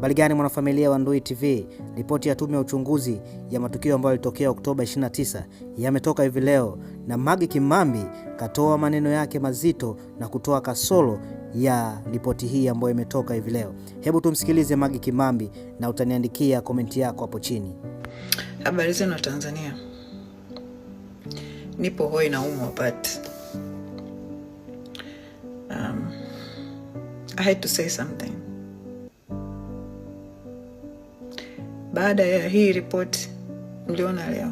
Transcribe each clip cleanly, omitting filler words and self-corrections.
Habari gani mwanafamilia wa Ndui TV? Ripoti ya tume ya uchunguzi ya matukio ambayo yalitokea Oktoba 29 yametoka hivi leo, na Mange Kimambi katoa maneno yake mazito na kutoa kasoro ya ripoti hii ambayo imetoka hivi leo. Hebu tumsikilize Mange Kimambi na utaniandikia komenti yako hapo chini. Habari zenu Tanzania, nipo hoi na umwa but I had to say something. Baada ya hii ripoti mliona leo,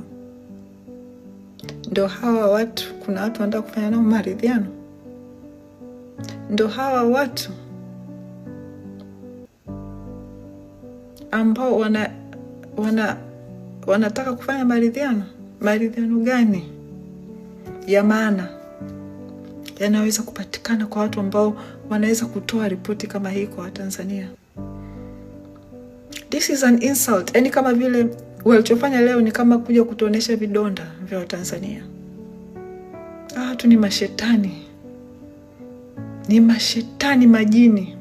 ndo hawa watu, kuna watu wanataka kufanya nao maridhiano, ndo hawa watu ambao wanataka kufanya maridhiano. Maridhiano gani ya maana yanaweza kupatikana kwa watu ambao wanaweza kutoa ripoti kama hii kwa Watanzania? This is an insult. Yani kama vile walichofanya leo ni kama kuja kutuonesha vidonda vya Watanzania. Hawa watu ni mashetani, ni mashetani majini.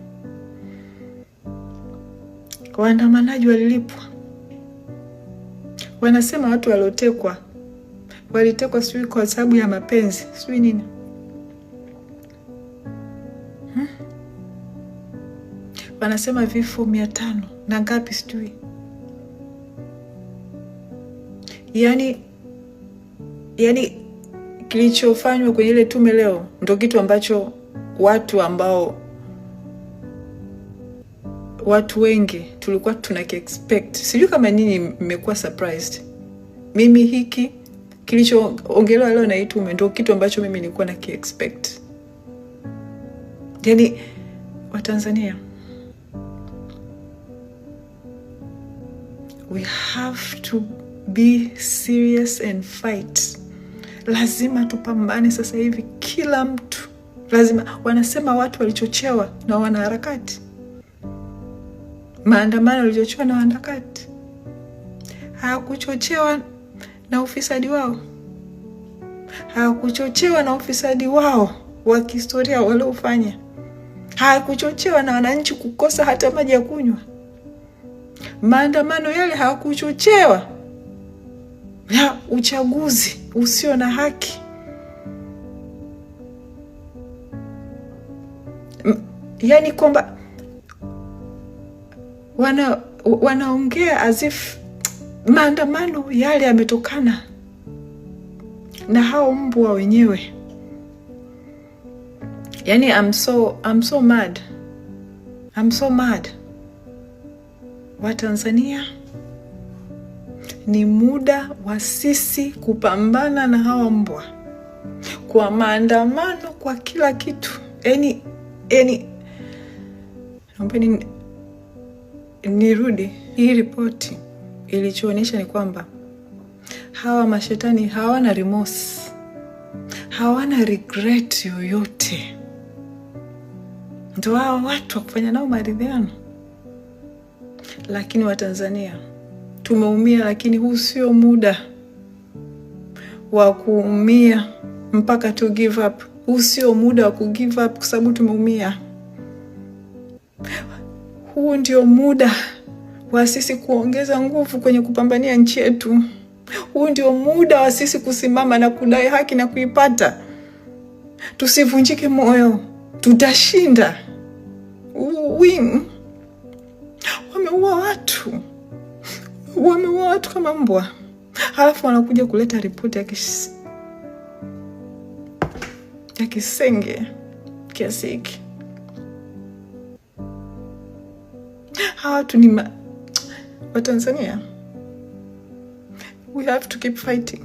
Waandamanaji walilipwa, wanasema watu waliotekwa walitekwa sijui kwa sababu ya mapenzi sijui nini. Wanasema vifo 500 na ngapi sijui. Yani kilichofanywa kwenye ile tume leo ndo kitu ambacho watu ambao watu wengi tulikuwa tunakiexpect. Sijui kama nyinyi mmekuwa surprised. Mimi hiki kilichoongelewa leo na hii tume ndo kitu ambacho mimi nilikuwa nakiexpect. Yani Watanzania, we have to be serious and fight. Lazima tupambane sasa hivi, kila mtu lazima. Wanasema watu walichochewa na wanaharakati, maandamano yalichochewa na wanaharakati, hayakuchochewa na ufisadi wao, hayakuchochewa na ufisadi wao wa kihistoria waliofanya, hayakuchochewa na wananchi kukosa hata maji ya kunywa. Maandamano yale hayakuchochewa na uchaguzi usio na haki. Yaani kwamba wanaongea as if maandamano yale yametokana na hao mbwa wenyewe. Yani I'm so mad. I'm so mad. Watanzania, ni muda wa sisi kupambana na hawa mbwa kwa maandamano, kwa kila kitu. Yani naombeni nirudi. Hii ripoti ilichoonyesha ni kwamba hawa mashetani hawana remorse, hawana regret yoyote. Ndo hawa watu wa kufanya nao maridhiano. Lakini Watanzania tumeumia, lakini huu sio muda wa kuumia mpaka to give up. Huu sio muda wa ku give up kwa sababu tumeumia. Huu ndio muda wa sisi kuongeza nguvu kwenye kupambania nchi yetu. Huu ndio muda wa sisi kusimama na kudai haki na kuipata. Tusivunjike moyo, tutashinda. Win. Wameua watu, wameua watu kama mbwa, halafu wanakuja kuleta ripoti ya kisenge kiasi hiki. Hawa watu ni Watanzania, we have to keep fighting,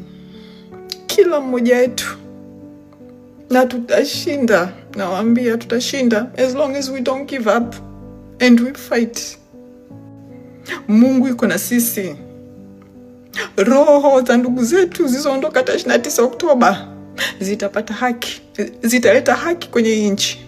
kila mmoja wetu, na tutashinda. Nawaambia tutashinda as long as we don't give up and we fight. Mungu yuko na sisi. Roho za ndugu zetu zilizoondoka tarehe 29 Oktoba zitapata haki, zitaleta haki kwenye nchi.